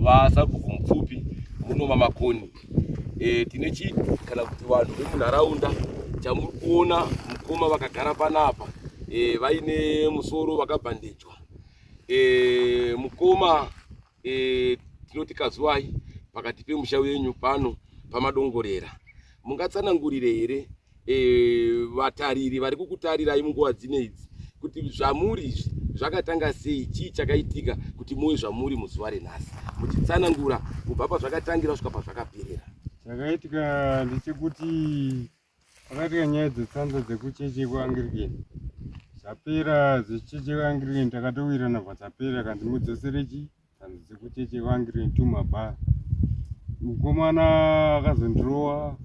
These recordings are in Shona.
vasabhuku Mupfupi muno maMakoni. Tine chi kana kuti vanhu vemunharaunda chamuri kuona mukoma vakagara panapa vaine musoro vakabhandejwa. Mukoma tinoti kazuwai pakati pemusha wenyu pano paMadongorera. Mungatsanangurire here vatariri vari kukutarirai munguva dzino idzi kuti zvamuri izvi zvakatanga sei, chii chakaitika kuti muve zvamuri muzuva renhasi, muchitsanangura kubva pazvakatangira kusvika pazvakaperera? Chakaitika ndechekuti pakaitika nyaya dzetsanza dzekucheche kuAnglican. Zvapera dzecheche kuAnglican takatowirirana bva dzapera, kanzi mudzosere chi tsanza dzekucheche kuAnglican tumabhara. Mukomana akazondirowa,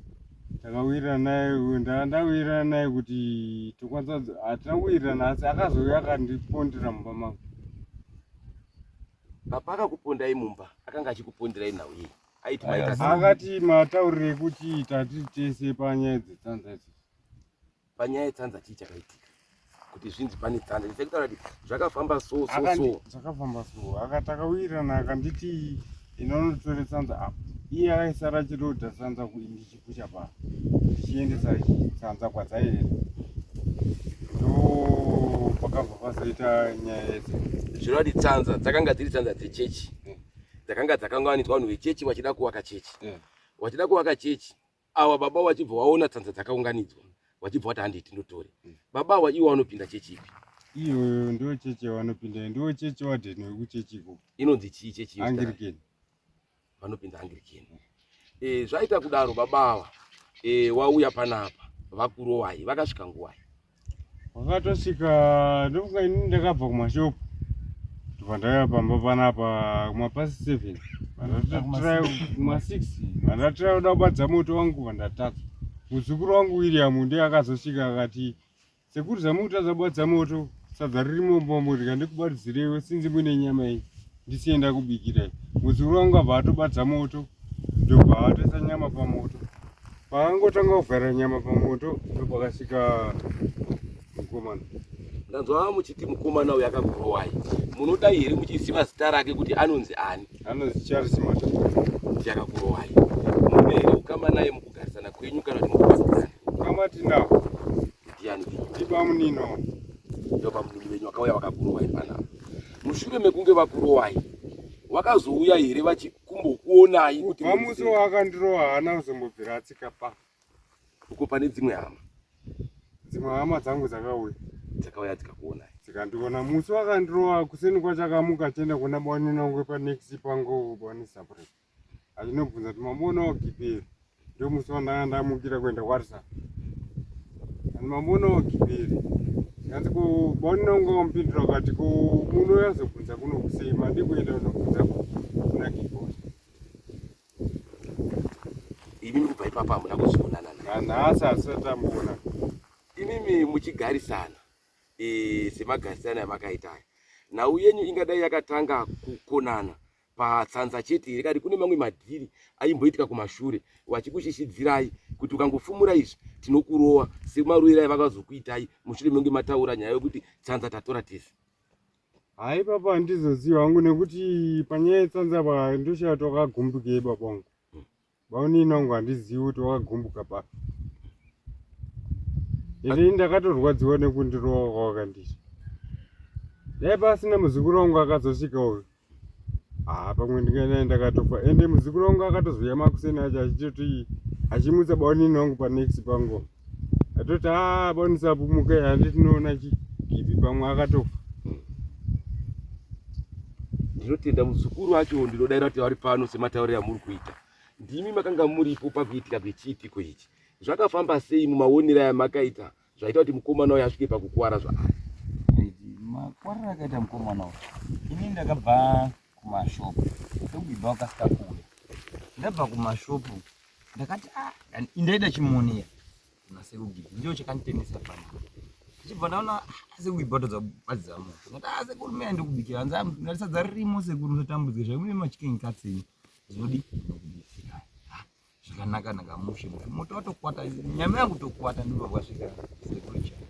takawirirana naye, ndawirirana naye kuti tokwanisa, hatina kuwirirana asi akazouya akandipondera mumba mangu. Papa akakupondai mumba, akanga achikuponderai nhau iyi? Aiti maita sei? Akati mataurire ekuti tati tese panyaya dzetsanza idzi. Panyaya yetsanza chii chakaitika kuti zvinzi pane tsanza? Ndisai kutaura kuti zvakafamba so so so. Zvakafamba so, akatakawirirana akanditi inonotore tsanza apo, iye akaisara achirodha tsanza ndichipusha pa ndichiendesa tsanza kwadzaienda, ndo pakabva pazoita nyaya yese. Zvireva kuti tsanza dzakanga dziri tsanza dzechechi dzakanga dzakanganidzwa vanhu vechechi vachida kuvaka chechi. Vachida kuvaka chechi ava baba vachibva vaona tsanza dzakaunganidzwa, vachibva vati handei tindotore. Baba ava ivo vanopinda chechi ipi? Iyoyo ndo chechi yavanopinda, ndo chechi wadheni wekuchechi iko. Inonzi chii chechi? Anglican. Vanopinda Anglican. Zvaita kudaro baba ava wauya panapa vakurowai, vakasvika nguwai? Wakatosvika, ndofunga inini ndakabva kumashopu, ndobva ndauya pamba panapa kumapasi 7, kuma6, vandatira kuda kubadza moto wangu, vandatadza. Muzukuru wangu William ndiye akazosvika akati, "Sekuru, zvamukutadza kubadza moto, sadza ririmo mumba, ndikandikubatidzireiwo sinzi muine nyama iyi, ndisiye ndakubikirai." Muzukuru wangu abva atobadza moto, ndobva atoisa nyama pamoto. Paangotanga kuvhara nyama pamoto, ndopakasvika mukomana. Ndanzwa muchiti mukomana uyu akakurowai, munodai here muchiziva zita rake kuti anonzi ani? Anonzi Charles Mata. Kuti akakurowai, mune here ukama naye mukugarisana kwenyu kana kuti mukubatsirana? Ukama tinawo. Ndiani? Ndibamunino. Ndobamunini venyu vakauya vakakurowai panapa. Mushure mekunge vakurowai, vakazouya here vachikumbokuonai kuti Kubva musi waakandirowa haana kuzombobvira atsika pa. Uko pane dzimwe hama? Dzimwe hama dzangu dzakauya. Dzakauya dzikakuonai? Dzikandiona. Musi wakandirowa kuseni kwacho akamuka achienda kuna bamunini wangu panext pangu, banisapre, achinobvunza kuti mamuonawo Giperi. Ndo musi wandanga ndamukira kuenda kwarisa ani, mamuonawo Giperi? Kanzi ko bamunini wangu akamupindura akati, "Ko muno yazobvunza kuno kusei? Madi kuenda unobvunza kuna Gipori." Imimi kubva ipapo hamuna kuzoonana naye? Nanhasi hasisati tamboona. Imimi muchigarisana semagarisana amakaita aya, nhau yenyu ingadai yakatanga kukonana patsanza chete here, kati kune mamwe madhiri aimboitika kumashure vachikushishidzirai kuti ukangofumura izvi tinokurowa, semaruiro avakazokuitai mushure mekunge mataura nyaya yekuti tsanza tatora tese? Hai, papa handizoziva hangu, nekuti panyaya yetsanza pa ndoshaya kuti wakagumbukei baba wangu. Bamunini wangu handizivi kuti wakagumbuka papi. Ini ndakatorwadziwa nekundirowa kwawakanditi. Dai pasina muzukuru wangu akazosvika uyu, haa, pamwe ndingadai ndakatofa. Ende muzukuru wangu akatozouya makuseni acho achitoti, achimutsa bamunini wangu panext pangu, atoti, "Haa, baunisapu, handi tinoona chigipi, pamwe akatofa." Ndinotenda. Muzukuru wacho ndinodaira kuti vari pano. Sematauriro amuri kuita, ndimi makanga muripo pakuitika kwechiitiko ichi. Zvakafamba sei mumaonero ayamakaita zvaita kuti mukomana uyu asvike pakukuwara zvaari? Makuwariro akaita mukomana uyu, ini ndakabva kumashopu, ndokubva wakasika kuuya. Ndabva kumashopu ndakati, "Ah, ndaida chimonera kuna sekugibhi." Ndio chakanditenesa pana. Ndichibva ndaona, ah, sekugibhi watodza kubadzisa moto. Ndati, "Ah, sekuru, mea ndikubikira." Hanzi, "Ah, sadza ririmo sekuru, musatambudzike zvai, mune machicken cuts enyu ndinodi ndinokubikira." Ah, zvakanaka naka, mushe mushe, moto watokwata, nyama yangu tokwata, ndobva kwasvika sekuru chai,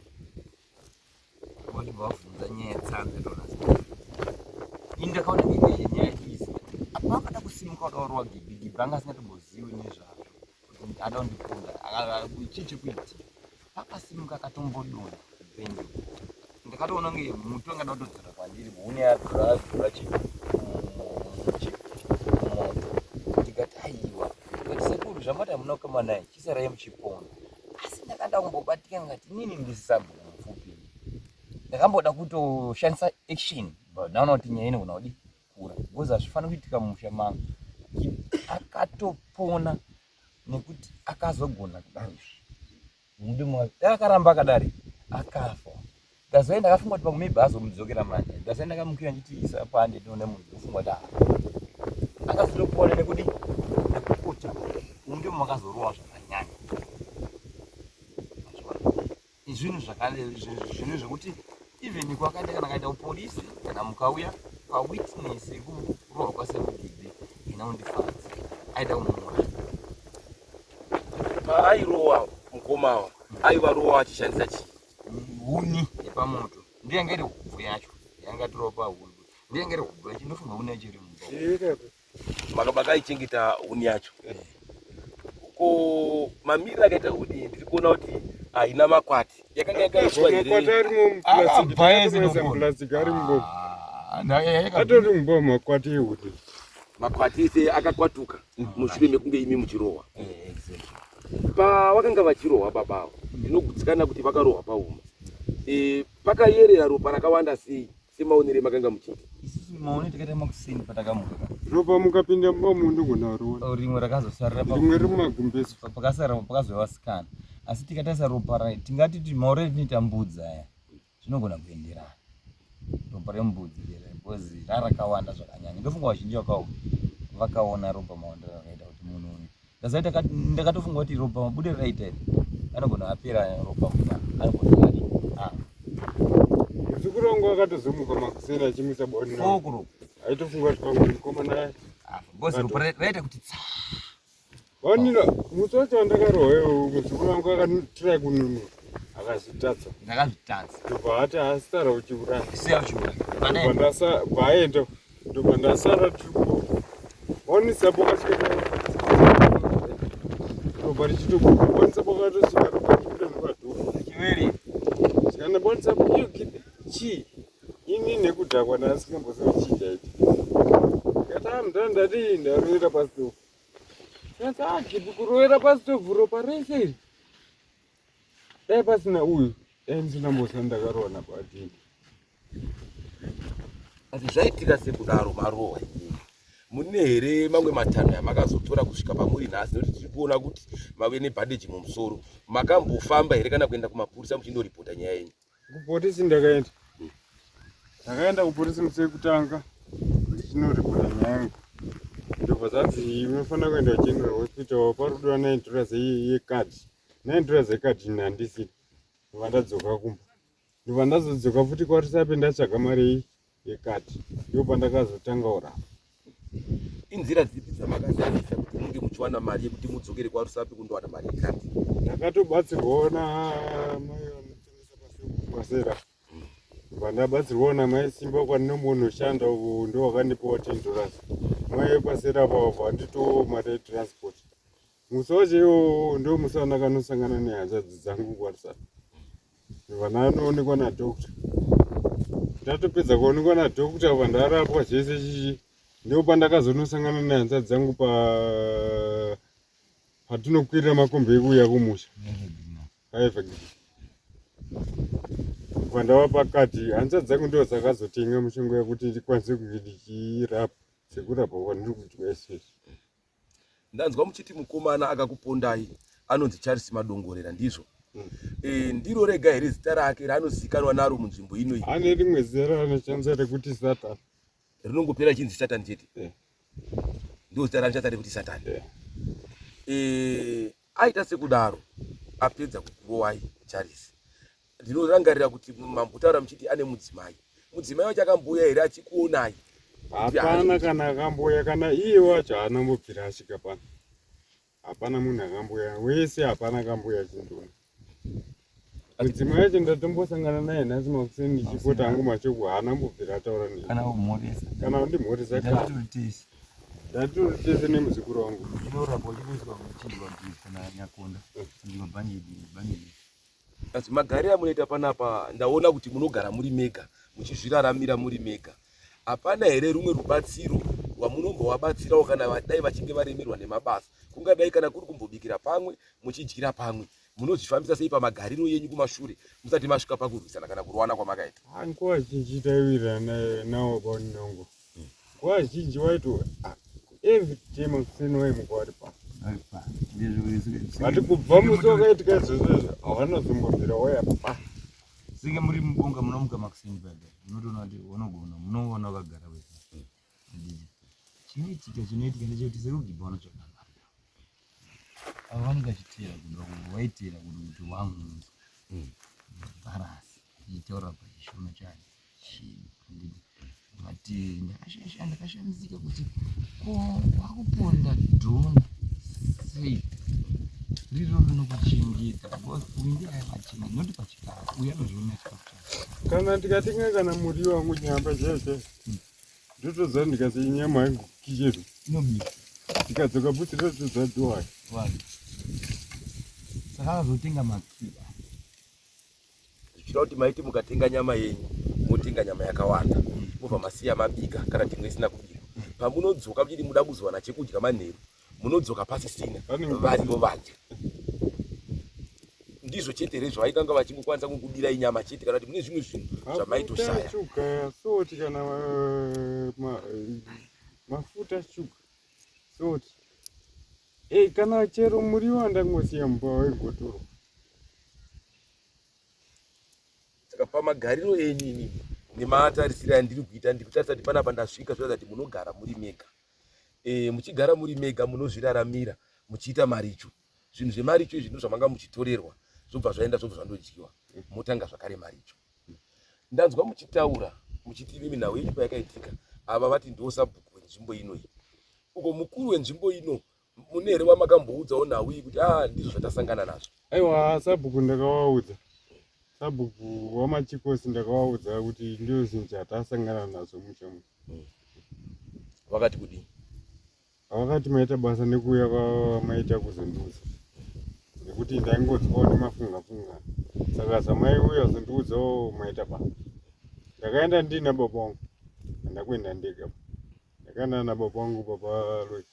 vachibva vabvunza nyaya yetsanza. Toona ini ndakaona nyaya izi apa vakada. Pakasimuka kuda kurowa Gibi, Gibi anga asingatomboziwi nezvazvo kuti ada kundiponda, chii chiri kuitika. Pakasimuka akatombodonha kubhenji. Ndakatoona kunge muti wanga kutodzora kwandiri, huni yadzora adzora chi moto. Ndikati aiwa, ndikati sekuru zvamati hamuna kukama naye, chisarai muchiponda. Asi ndakada kumbobatika ndikati inini ndisabhuku mupfupi. Ndakamboda kutoshandisa action but ndaona kuti nyaya inogona kudii kura because hazvifaniri kuitika mumusha mangu. Akatopona nekuti akazogona kudaro izvi. Mudimu wake dai akaramba akadari akafa. That's why ndakafunga kuti pamwe maybe azomudzokera manje. That's why ndakamukira ndichiti isa pande tione munhu ndofunga kuti ah akazotopona nekudi nekukocha. Umu ndimo makazorowa zvakanyanya. Zvinhu zvinhu zvekuti even kwakaita kana kaita kupolisi kana mukauya pawitness yekurohwa kwaSekugidhi inondifadza aida kumuuraya. Paairowa mukoma awa aivarowa achishandisa chii? Huni yepamoto ndiyo yanga iri hobvu yacho yanga torowa pahuni ndiyo yanga iri hobvu yacho ndofunga huni yacho iri mumba Makaichengeta huni yacho ko mamiriro akaita huni iyi ndiri kuona kuti haina makwati yakanga yakaiswa Makwati here arimo Akabva ese muplastic nokona. plastic ari mumba Ah, atori mumba makwati ehuni makwati ese akakwatuka mushure mekunge imi muchirohwa. Pavakanga vachirohwa babawo ndinogutsikana kuti vakarohwa pauma e, pakayerera ropa rakawanda sei semaonere makanga muchiita? Isusu maone takaita makuseni patakamuka ropa mukapinda mumba munogona riona rimwe rakazosarira rimwe riri mumagumbezi pakasara pakazouya vasikana asi tikatarisa ropa ra tingati kuti maore atinoita mbudzi aya zvinogona kuenderana ropa rembudzi rere because rarakawanda zvakanyanya ndofunga vazhinji vakaona ropa mawandiro akaita kuti munhu uyu ndasaita ndakatofunga kuti ropa mabude raita iri anogona apera ropa munyama anogona ari ah muzukuru wangu akatozomuka makuseni achimwisa boni fokuro aitofunga kuti pamwe mukomana because ropa raita kuti tsa bonino musi wacho wandakarohwa iwowo muzukuru wangu akatry kununura akazvitadza ndakazvitadza ndobva ati asara uchiuraya siya uchiuraya ndobva aenda ndobva ndasara tiri kumba onisa pakasvika ropa richitobuda onisa pakatosvika ropa richibuda nepadhoo chiveri kana bonisa iyo chii ini nekudhakwa ndasingamboziva chii chaita ndikati ah mudhara ndati ndarovera pasitofu ndikati ah gibi kurovera pasitofu ropa rese iri dai pasina uyu dai ndisina mbosa ndakarohwa napadini Asi zvaitika sekudaro marohwa imimi mune here mamwe matanho amakazotora kusvika pamuri nhasi nekuti tiri kuona kuti mave nebhandeji mumusoro makambofamba here kana kuenda kumapurisa muchindoripota nyaya yenyu? Kupolisi ndakaenda ndakaenda kupolisi musi wekutanga ndichinoripota nyaya yangu ndobva zvanzi unofanira kuenda kugeneral hospital parudiwa 9 dollars yekadhi 9 dollars yekadhi ini handisina ndobva ndadzoka kumba ndobva ndazodzoka futi kwaRusape ndatsvaga mari yekadhi ndipo pandakazotanga kurapa. Inzira dzipi dzamakashandisa kuti munge muchiwana mari yekuti mudzokere kwaRusape kundowana mari yekadhi? Ndakatobatsirwawo namai vanotengesa pasera ndobva ndabatsirwawo namai Simba kwandinombondoshanda uko ndo vakandipawo 10 dollars mai vepasera apo vabva vanditowo mari yetransport musi wacho iwowo ndo musi wandakanosangana nehanzvadzi dzangu kwaRusape ndobva ndanoonekwa nadoctor ndatopedza kuonekwa nadoctor bva ndarapwa zvese chichi ndipo pandakazonosangana nehanzvadzi dzangu pa patinokwirira makombi ekuuya kumusha paEvergreen bva ndava pakati hanzvadzi dzangu ndo dzakazotenga mishonga yekuti ndikwanise kunge ndichirapa sekurapa kwandiri kuitwa izvezvi. Ndanzwa muchiti mukomana akakupondai anonzi Charles Madongorera ndizvo? E, ndiro rega here zita rake raanozivikanwa naro munzvimbo ino iyi? Ane rimwe zita raanoshandisa rekuti Satan. Rinongopera chinzi Satan chete? Yeah. Ndiro zita raanoshandisa rekuti Satan. Yeah. E, aita sekudaro apedza kukurowai Charles. Ndinorangarira kuti mambotaura muchiti ane mudzimai. Mudzimai wacho akambouya here achikuonai? Hapana kana akambouya kana iye wacho haana mbobvira asvika pano. Hapana munhu akambouya wese hapana akambouya achindiona. Mudzimai wacho ndatombosangana naye nhasi makuseni ndichipota hangu mashoko haana mbobvira ataura neni. Kana kumhoresa. Kana kundimhoresa kana. Ndatori tese nemuzukuru wangu. Inorapa uchikuiswa kuchinjwa bvisa nanyakonda chinjwa bhanjeti bhanjeti. Asi magariro amunoita panapa ndaona kuti munogara muri mega muchizviraramira muri mega. Hapana here rumwe rubatsiro rwamunombovabatsirawo kana dai vachinge varemerwa nemabasa kungadai kana kuri kumbobikira pamwe muchidyira pamwe munozvifambisa sei pamagariro yenyu kumashure musati masvika pakurwisana kana kurowana kwamakaita? Ah, nguva zhinji taiwirirana nawo paunongo nguva zhinji waito ah, every day makuseni waimuka wari pa but kubva musi wakaitika izvozvo izvo hawana zombobvira waya pa senge muri mubonga munomuka makuseni paipa munotoona kuti unogona munoona wakagara wega chinoitika chinoitika ndechekuti sekugibha unotsvaga mari avo vanenge vachiteera kuda waiteera kuti kuti wangunzwa bharasi ichitaura pachishona chani chii handiti but ndakashasha ndakashamisika kuti ko wakuponda dhona sei riro rinokuchengeta because uyu ndiye aivachena not pachikafu uyu anozviona chikafu chake kana ndikatenga kana muriwo wangu nyamba chaiyo ndotoziva ndikasiya nyama yangu kicheni inobika ndikadzoka futi ndotoziva ndiwayo vanhu saka akazotenga makiya Zvichireva kuti maiti mukatenga nyama yenyu motenga nyama yakawanda mobva masiya mabika kana kuti imwe isina kubikwa. Pamunodzoka muchiti muda kuzowana chekudya manheru munodzoka pasisina varivo vadya. Ndizvo chete here zvavaikanga vachingokwanisa kukubirai nyama chete kana kuti mune zvimwe zvinhu zvamaitoshaya? Shuga soti kana eh, eh, mafuta shuga soti Hey, kana chero muriwo wandangosiya mumba waigotorwa. Saka pamagariro enyu inini nematarisiro andiri kuita ndiri kutarisa kuti panapa ndasvika zvoratidza kuti munogara muri mega. E, muchigara muri mega munozviraramira muchiita maricho. Zvinhu zvemaricho izvi ndozvamanga muchitorerwa zvobva zvaenda zvobva zvandodyiwa motanga zvakare maricho. Ndanzwa muchitaura muchiti imimi nhau yenyu payakaitika ava vati ndiwo sabhuku wenzvimbo ino iyi. Uko mukuru wenzvimbo ino mune here wamakamboudzawo nhau iyi kuti ah ndizvo zvatasangana nazvo? Aiwa sabhuku ndakavaudza. Sabhuku wamachikosi ndakavaudza kuti ndizvo zvinhu zvatasangana nazvo musha muno. Vakati kudii? Vakati maita basa nekuuya kwamaita kuzondiudza nekuti ndaingonzwawo nemafunga funga saka zvamaiuya kuzondiudzawo maita basa. Ndakaenda ndiina baba vangu handina kuenda ndega ndakaenda nababa vangu baba Lois.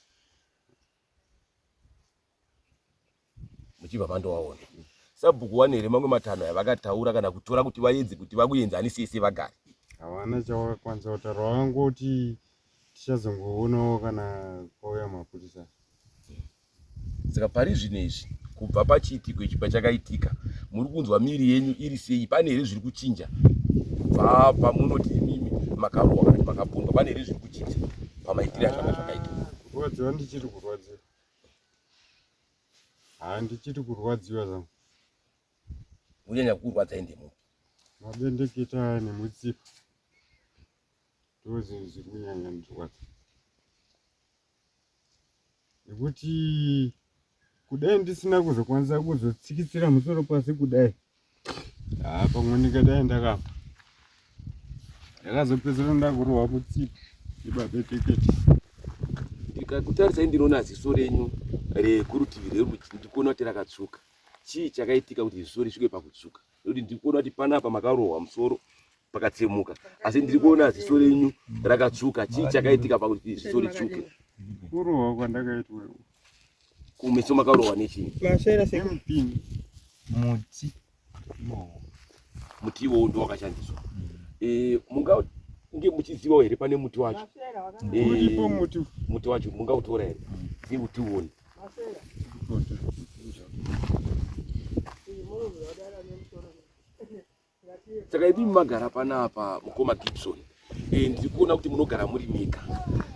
Muchibva mandovaona sabhuku wane here mamwe matanho avakataura kana kutora kuti vaedze kuti vakuenzanisei sevagari? Havana chavakakwanisa kutaura, vakangoti tichazongoonawo kana kwauya mapurisa. Saka pari zvino izvi kubva pachiitiko ichi pachakaitika muri kunzwa miri yenyu iri sei? Pane here zviri kuchinja kubva pamunoti imimi makarohwa kana kuti makapondwa? Pane here zviri kuchinja pamaitire azvanga zvakaita? Kurwadziwa ndichiri kurwadziwa. Haa ndichiri kurwadziwa zvangu. Kunyanya kukurwadzai ndemupi? Mabendekete aya nemutsipa ndozvinhu zviri kunyanya ndirwadza nekuti kudai ndisina kuzokwanisa kuzotsikitsira musoro pasi kudai Haa pamwe ndingadai ndakafa. Ndakazopedzisira ndakurohwa mutsipa ibabe tekete. Ndikakutarisai ndinoona ziso renyu rekurutivi rwerudyi ndikuona kuti rakatsvuka. Chii chakaitika kuti ziso risvike pakutsvuka? Nekuti ndiri kuona kuti panapa makarohwa musoro pakatsemuka asi ndiri kuona ziso renyu rakatsvuka. Chii chakaitika pakuti ziso ritsvuke? Kurohwa kwandakaitwa Kumeso makarohwa nechii? Maswera sekuru. Nemupini. Muti iwowo. Muti iwowo ndiwo wakashandiswa. Eh, mungange muchizivawo here pane muti wacho? Maswera wakanaka. Eh, Uripo muti. Muti wacho mungautora here? Tiuone. Maswera. Iyi munhu wadara nemusoro. Saka imi magara panapa mukoma Gibson, e, ndiri kuona kuti munogara muri mega.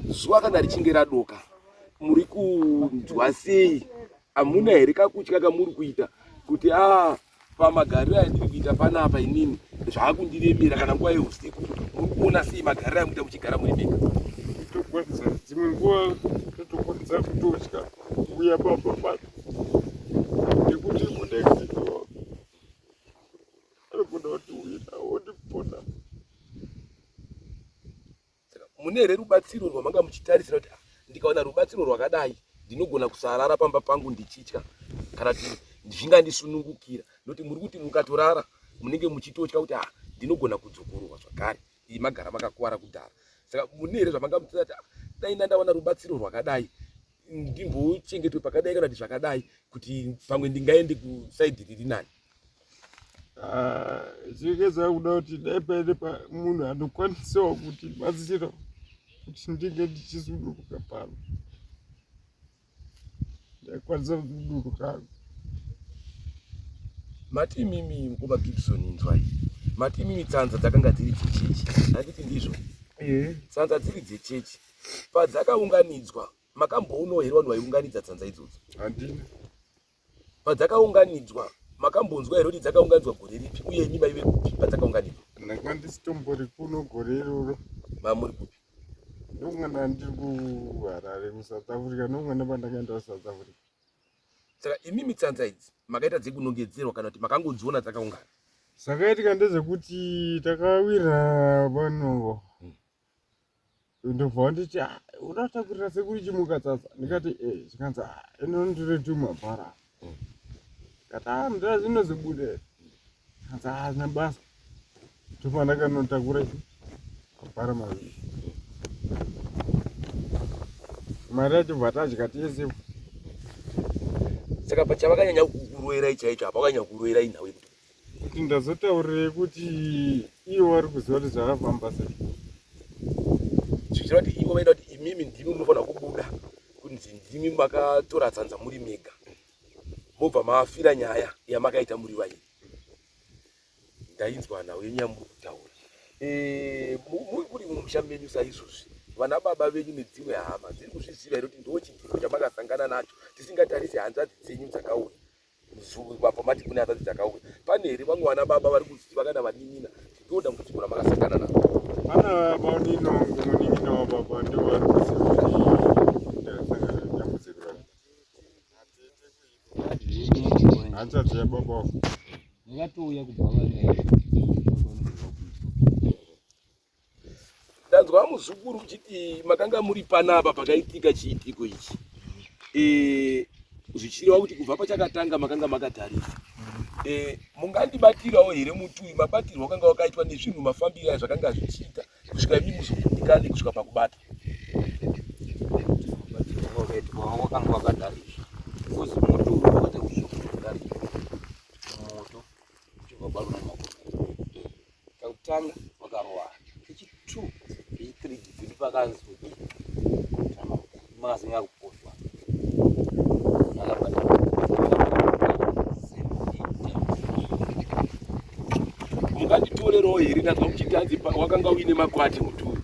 Zuva kana richinge radoka muri kunzwa sei? Hamuna here kakutya kamuri kuita kuti a ah, pamagariro andiri kuita panapa inini zvaakundiremera kana nguva yeusiku muri kuona sei magariro amuita muchigara muri mega? Tokwanisa dzimwe nguva totokwanisa kutotya kuuya pamba pacho nekuti kune anogona kutiwira ondipona. Saka mune here rubatsiro rwamanga muchitarisira kuti ah, ndikawana rubatsiro rwakadai ndinogona kusarara pamba pangu ndichitya kana kuti zvingandisunungukira nokuti muri kuti mukatorara munenge muchitotya kuti ah, ndinogona kudzokororwa zvakare iyi magara makakuvara kudhara saka mune here zvamangamutsira kuti ah, dai ndandawana rubatsiro rwakadai ndimbochengetwe pakadai kana kuti zvakadai kuti pamwe ndingaende kusaidhi riri nani ah, zvinge zvakuda kuti dai paine munhu anokwanisawo kuti batsira kuti ndinge ndichisununguka pano ndaikwanisa kusununguka mati imimi mukoma Gibson inzwai mati imimi tsanza dzakanga dziri dzechechi handiti ndizvo eh. tsanza dziri dzechechi padzakaunganidzwa makamboonawo here vanhu vaiunganidza tsanza idzodzo handina Padzakaunganidzwa makambonzwa here kuti dzakaunganidzwa gore ripi uye imi maive kupi padzakaunganidzwa? Ndanga ndisitombori kuno gore iroro. Mamuri kupi? Ndonga ndandiri kuHarare kuSouth Africa ndonga ndapandakaenda kuSouth Africa. Saka imimi tsanza idzi makaita dzekunongedzerwa kana kuti makangodziona dzakaungana? Zvakaitika ndezvekuti takawirira vanhu ndobva wanditi ah, uda kutakurira sekuru chimuka tsatsa ndikati eh, zvikanzi ah, inondire tumabhara ndikati ah, mdara zvinozobuda here zvikanzi ah, hazvina basa ndobva ndakanotakura chi mabhara maviri mari yacho bva tadya tese saka pachavakanyanya kukuroyerai chaicho apa vakanyanya kukuroyerai nhau yekuti Kuti ndazotaurirei kuti ivo vari kuziva kuti zvakafamba sei. Zvichireva kuti ivo vaida kuti imimi ndimi munofanira kubuda kunzi ndimi makatora tsanza muri mega mobva mafira nyaya yamakaita muri vairi. Ndainzwa nhau yenyu yamuri kutaura. Eh, muri mumusha menyu saizvozvi vana baba venyu nedzimwe hama dziri kuzviziva here kuti ndo chiitiko chamakasangana nacho tisingatarise hanzvadzi dzenyu dzakauya Zuva pamati kune hanzvadzi dzakauya pane here vamwe vana baba vari kuziva kana vanin'ina ndo dambudziko ramakasangana naro? Ana bamunini wangu munin'ina wababa ndivo vari kuziva kuti ndakasangana nedambudziko racho. Hanzvadzi yababa wangu. Ndakatouya kubva vanga Ndanzwa muzukuru uchiti makanga muri panapa pakaitika chiitiko ichi e, zvichireva kuti kubva pachakatanga makanga makatarisa e, mungandibatirawo here muti uyu mabatirwo wakanga wakaitwa nezvinhu mafambiro ayo zvakanga zvichiita kusvika imi muzokundikane kusvika pakubata wakanga wakadariswa because moto uyu wakaita kuzvokudari moto uchibva baruna makomo Kakutanga vakarova kechi2 kechi3 gibvidi pakanzi kudii makazinga kuposwa akabata munganditorerawo here ndanzwa muchiti hanzi wakanga uine makwati muti uyu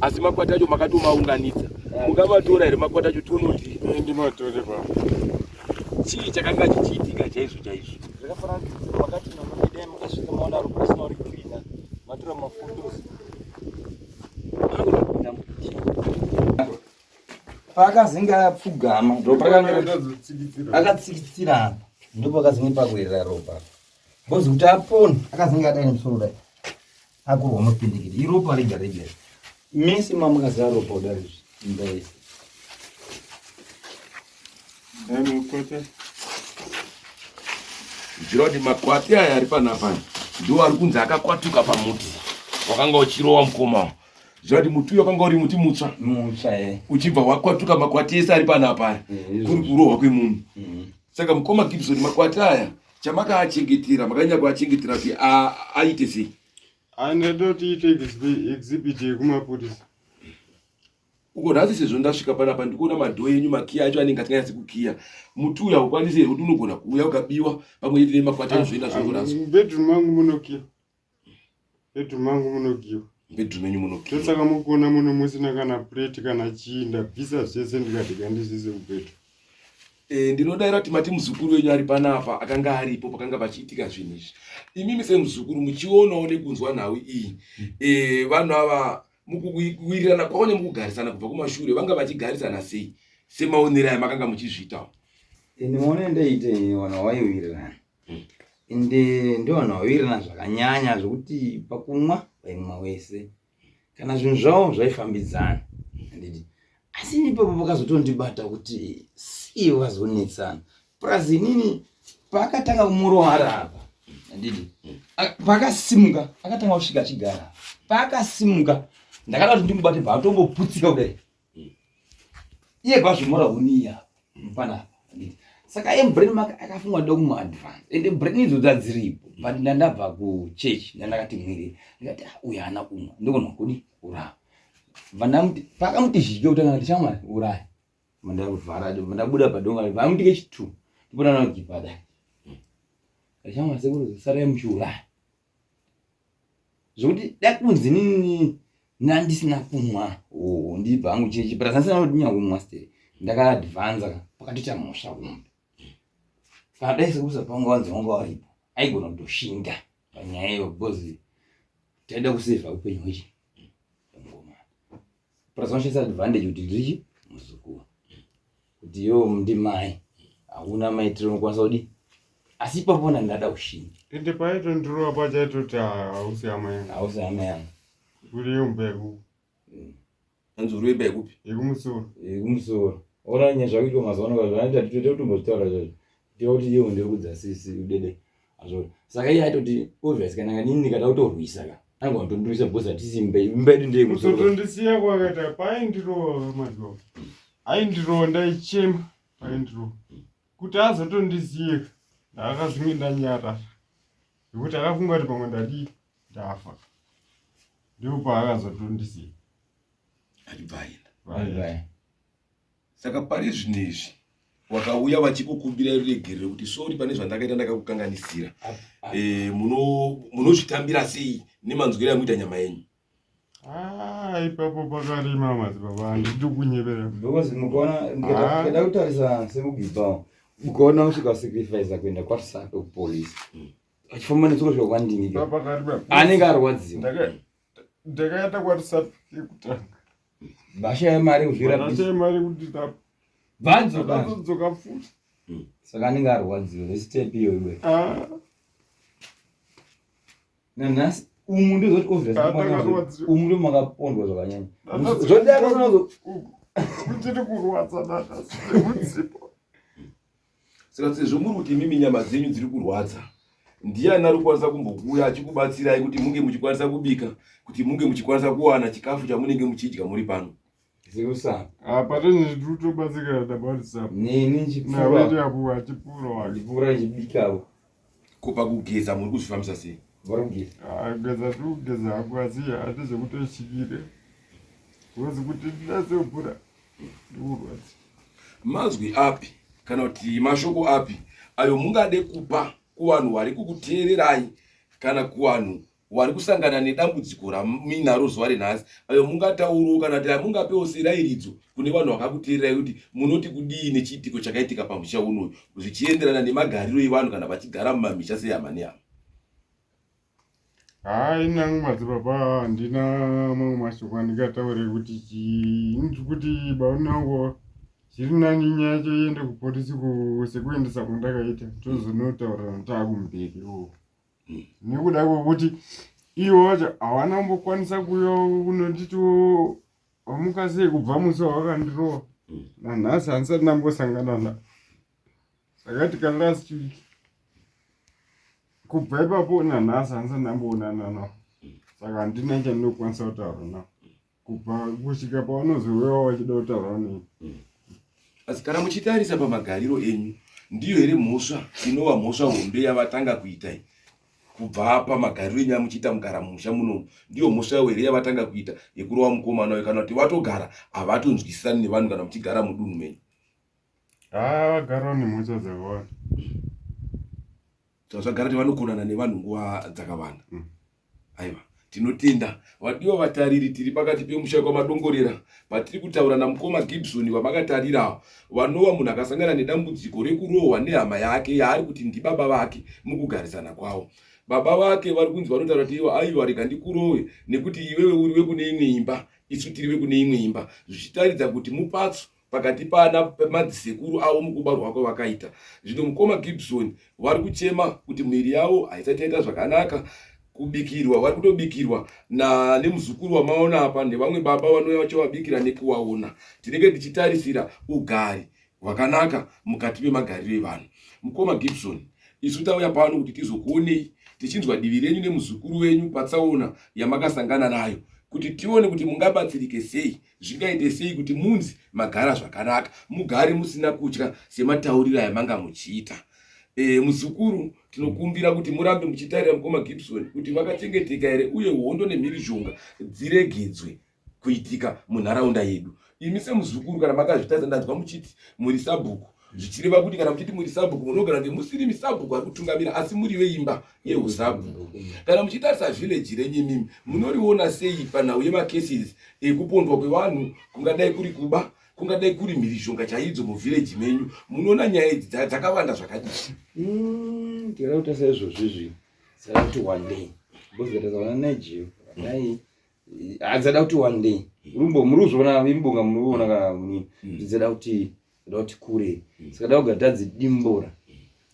asi makwati acho makatomaunganidza mungamatora here makwati acho tione kuti ndimatore baba Chii chakanga chichiitika chaizvo chaizvo? Zvakafanana kuti makati dai makasvika maona ropa risina uri cleaner matora mafotos anogona kupinda mukicheni paakazinge apfugama ndopakatsikitsira apa ndopakazinge pakuerera ropa bcoz kuti apone akazinge adai nemusoro dai akurwa mapindikiti iropa rega rega mese mamukazara ropa kudari izvi imba yese Zvireva kuti makwati aya ari panapa ndiwo ari kunzi akakwatuka pamuti wakanga uchirowa mukoma zvireva kuti muti uyu wakanga uri muti mutsva mutsva eh. uchibva wakwatuka makwati ese ari panapa aya Eh, kuri kurohwa kwemunhu Saka mukoma Gibson makwati aya chamakaachengetera makanyanya kuachengetera kuti aite sei? Andadoti ite exhibit yekumapurisa. Uko nhasi sezvo ndasvika panapa ndikuona madhoo enyu makiya acho anenge asinganyatsi kukiya. Muti uyu haukwanisi here kuti unogona kuuya ukabiwa pamwe chete nemakwati anozoenda zvongoraswa. Bedroom mangu munokiya. Bedroom mangu munokiwa. Bedroom menyu munokiwa. Ndosaka mukuona muno musina kana plate kana chii ndabvisa zvese ndikati kandizvise kubedroom. E, ndinodaira kuti mati muzukuru wenyu ari panapa akanga aripo pakanga pachiitika zvinhu izvi. Imimi semuzukuru muchionawo nekunzwa nhau iyi. E, vanhu ava mukuwirirana kwavo nemukugarisana kubva kumashure vanga vachigarisana sei semaonero aya makanga muchizviitawo? Ini maonero ndaite vanhu vaiwirirana. Ende ndovanhu vawirirana zvakanyanya zvekuti pakumwa vaimwa wese kana zvinhu zvavo zvaifambidzana handiti. Asi ini ipapo pakazotondibata kuti sei vazonetsana. Plus inini paakatanga kumurwara apa handiti paakasimuka akatanga kusvika achigara paakasimuka ndakada kuti ndimubate bva atomboputsika kudai iye bva zvimora huniya panapa handiti saka iye mubrain make akafunga ndoda kumuadvance ende brain idzo dzadziripo but ndandabva kuchurch ndandakati mwiri ndikati ah, uyu haana kumwa ndogona kudi uraya bva ndamuti paakamuti zhike kutanga ndati shamwari uraya mandavhara ndabuda padonga vamuti kechitu ndipona nagipa dai shamwari sekuru sarai muchiuraya zvekuti dai kunzi nini nandisina kumwa oh, ndibva hangu chechi but asandisina kudinya kumwa still ndakaadvanza pakatoita mhosva kumbe kana dai sekusa panga wanzi wanga waripo aigona kutoshinga panyaya iyo because taida kusevha upenyu hwechi ngoma plus vanoshandisa advantage kuti ndirichi muzukuru kuti yo ndimai hauna maitiro unokwanisa kudi asi ipapo ndandada kushinga Ende paitondirova pacho aitoti hausi hama yangu. Hausi hama yangu. Uri yomba yeku. Hanzi uri wemba yekupi? Yekumusoro. Yekumusoro. Ona nyaya zvakuitwa mazuva ano zvanoita titoite kutombozvitaura zvazvo. Tiwa kuti iye ndiri kudza sisi udede. Azvo. Saka iye aitoti obvious kana nini ndikada kutorwisa ka. Anogona kutondirwisa because hatisi imba imba yedu ndeye kumusoro. Kuzotondisiya kwakaita paindirova mazuva. Aindirova ndaichema paindirova. Kuti azotondisiya ndakazvinge ndanyarara. Nekuti akafunga kuti pamwe ndadii ndafa. Ndipo paakazotondisiya. Achibva aenda. Saka pari zvino izvi wakauya vachikukumbira ruregerero kuti sori pane zvandakaita ndakakukanganisira. Eh, munozvitambira sei nemanzwiro amuita nyama yenyu? Ah, ipapo pakarima madzibaba handidi kunyepera. Because mukaona ndikada kutarisa sekugipa mukaona usvika sacrifice kuenda kwaRusape kupolice. Achifamba netsoka kusvika kwandini. Pakarima. Anenge arwadziwa. Ndakaenda kwaRusape kekutanga. Bashaya mari kuzvirapisa. Bashaya mari kuti Vadzoka. Vadzoka futi. Saka anenge arwadziwa nestep iyo iwe. Ah. Nanhasi umu ndozoti obvious umu ndo makapondwa zvakanyanya. Zvodaro unozo kuchiri kurwadza nanhasi nekudzipa. Saka sezvo muri kuti imimi nyama dzenyu dziri kurwadza, ndiani ari kukwanisa kumbokuuya achikubatsirai kuti munge muchikwanisa kubika, kuti munge muchikwanisa kuwana chikafu chamunenge muchidya muri pano? Zikusa. Apa tene tinotobatsirana tabarisa. Neni nchipfuura. Nawete apo achipfuura wake. Ndipfuura ndichibikawo. Ko pakugeza muri kuzvifambisa sei? Vari kugeza. Ah, kugeza tiri kugeza hako asi hati zvekutosvikire. Because kuti ndinatsobvura ndikurwadza. Mazwi api kana kuti mashoko api ayo mungade kupa kuvanhu vari kukuteererai kana kuvanhu vari kusangana nedambudziko ramuinaro zuva renhasi ayo mungataurawo kana kuti amungapewo serairidzo kune vanhu vakakuteererai kuti munoti kudii nechiitiko chakaitika pamusha unoyu zvichienderana nemagariro evanhu kana vachigara mumamisha sehama nehama? Haa ini hangu madzibaba handina mamwe mashoko andingataure kuti chii ndiri kuti bauni wangu zviri nani nyaya yacho iende kupolisi sekuendesa kwandakaita tozonotaurirana taakumberi oo nekuda kwekuti ivo vacho havana kumbokwanisa kuuya kunonditiwo wamuka sei kubva musi wawakandirova nanhasi handisati ndambosangana na zvakaitika last week kubva ipapo nanhasi handisati ndamboonana navo saka handina chandinokwanisa kutaura navo kubva kusvika pavanozouya vachida kutaura neni. Asi kana muchitarisa pamagariro enyu, ndiyo here mhosva inova mhosva hombe yavatanga kuita iyi? Kubva pamagariro enyu amuchiita mugara mumusha munomu, ndiyo mhosva yavo here yavatanga kuita yekurova mukomana uyu kana kuti vatogara havatonzwisisani nevanhu kana muchigara mudunhu menyu? Haa vagara nemhosva dzakawanda. Zvagara vanokonana nevanhu nguva dzakawanda. Aiwa, tinotenda vadiwa vatariri. Tiri pakati pemusha kwaMadongorera patiri kutaura namukoma Gibson vamakatarira, vanova munhu akasangana nedambudziko rekurohwa nehama yake yaari kuti ndibaba vake mukugarisana kwavo. Baba vake vari kunzi vanotaura kuti ivo aiwa, rega ndikurowe nekuti iwewe uri wekune imwe imba, isu tiri vekune imwe imba, zvichitaridza kuti mupatso pakati pana madzisekuru avo mukubarwa kwavakaita. Zvino mukoma Gibson vari kuchema kuti miviri yavo haisati yaita zvakanaka. Kubikirwa vari kutobikirwa na nemuzukuru wamaona apa nevamwe baba vanouya vachavabikira nekuvaona. Tinenge tichitarisira ugari hwakanaka mukati memagariro evanhu. Mukoma Gibson, isu tauya pano kuti tizokuonei tichinzwa divi renyu nemuzukuru wenyu patsaona yamakasangana nayo kuti tione kuti mungabatsirike sei, zvingaite sei kuti munzi magara zvakanaka, mugare musina kutya sematauriro ayamanga muchiita. E, muzukuru tinokumbira kuti murambe muchitarira mukoma Gibson kuti vakachengeteka here uye hondo nemhirizhonga dziregedzwe kuitika munharaunda yedu. Imi semuzukuru kana makazvitarisa ndanzwa muchiti muri sabhuku zvichireva kuti kana muchiti muri sabhuku munogara kunge musiri misabhuku ari kutungamira asi muri veimba yeusabhuku. Kana muchitarisa village renyu imimi munoriona sei panhau yemacases ekupondwa kwevanhu kungadai kuri kuba kungadai kuri mhirizhonga chaidzo muvillage menyu munoona nyaya idzi dzakawanda zvakadii? Tikada kutarisa izvozvo izvi dzada kuti one day because tikatarisa vana Nigel vadai hadzada kuti one day rumbo muri kuzviona imbonga muri kuona kana munini dzada kuti dzada kuti kure saka da kugara tadzidimbura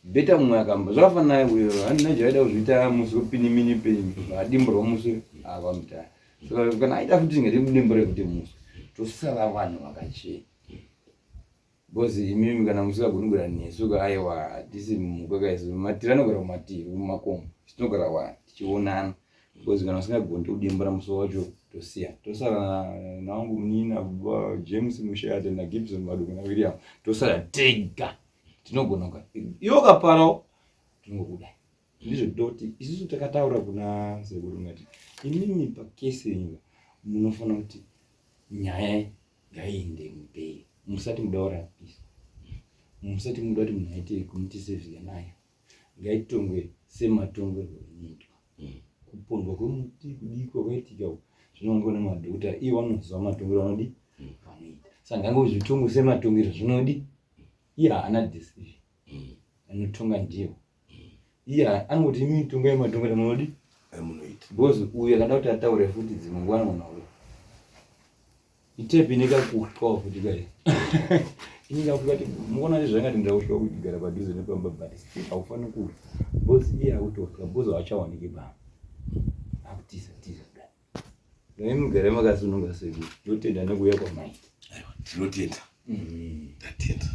beta mumwe akamba zvakafanana uyo Nigel aida kuzviita musi wepinimini penyu adimburwa musi avamutaya saka kana aida futi ngati mudimbure kuti musi tosara vanhu vakachena because imimi kana musingagoni kugara nesu ka aiwa hatisi mhuka ka isu matiri anogara kumatiri kumakomo tinogara wa tichionana because kana usingagoni todimbura musi wacho tosiya tosara nawangu munina James Mushayate naGibson Maduku naWilliam tosara tega tinogona ka iwe ukaparawo tinongokuda ndizvo toti isusu takataura kuna sekuru ngati imimi pakesi yenyu munofanira kuti nyaya ngaiende mberi musati muda kurapisa musati muda kuti munhu aite community service nayo ngaitongwe sematongerwo inoitwa kupondwa kwemuti kudii kwakaitika uku zvinoonekwa nemadhokota iye vanoziva matongero anodi vanoita saka ngangozvitongwe sematongero zvinodi iye haana decision anotonga ndiwo iye anongoti imi tongai matongero munodi amunoita because uyu akada kuti ataure futi dzimwe nguva anogona kuda itepi inekakuhlwa futi kai inekakukati mukuona kuti zvangati ndakuhlwa kugara padhuze nepamba but still haufaniri kuhlwa because iye akutohlwa because haachawaniki pamba akutiza tiza kudai dai mugare makasununga sekuru ndotenda nekuuya kwamaita Aiwa, tinotenda. Tatenda.